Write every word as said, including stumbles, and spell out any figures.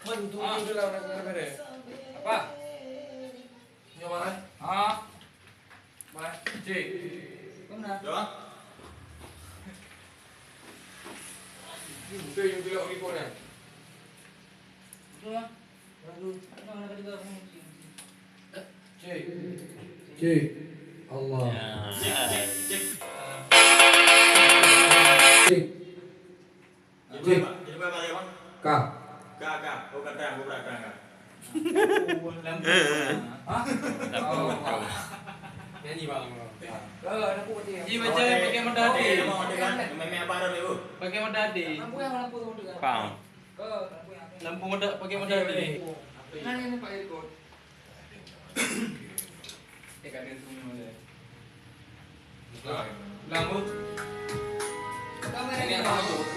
Man, tunggu dulu lah, nak kena bere. Apa? Nyoba, eh? Ha? Mai, cek. Kemana? Ya. Betul yang bilang report kan? Betul lah. Bagus. Mana ada juga. Cek. Cek. Allah. Cek, cek, cek. Cek. Jadi, Cek. Pak, jadi, Pak, Pak, ya, Bang? Ka. Ka, ka. Oh, kata, bukan ka, ka. Lampu. Hah? Lampu. Oh. Nyanyi, Bang. Ji baca pakai mata hati. Memek apa dah dulu? Pakai mata hati. Lampu yang lampu tu. Faham. Lampu mata, pakai mata hati. Nah, ini Pak Irkot. Lampu. Ini apa?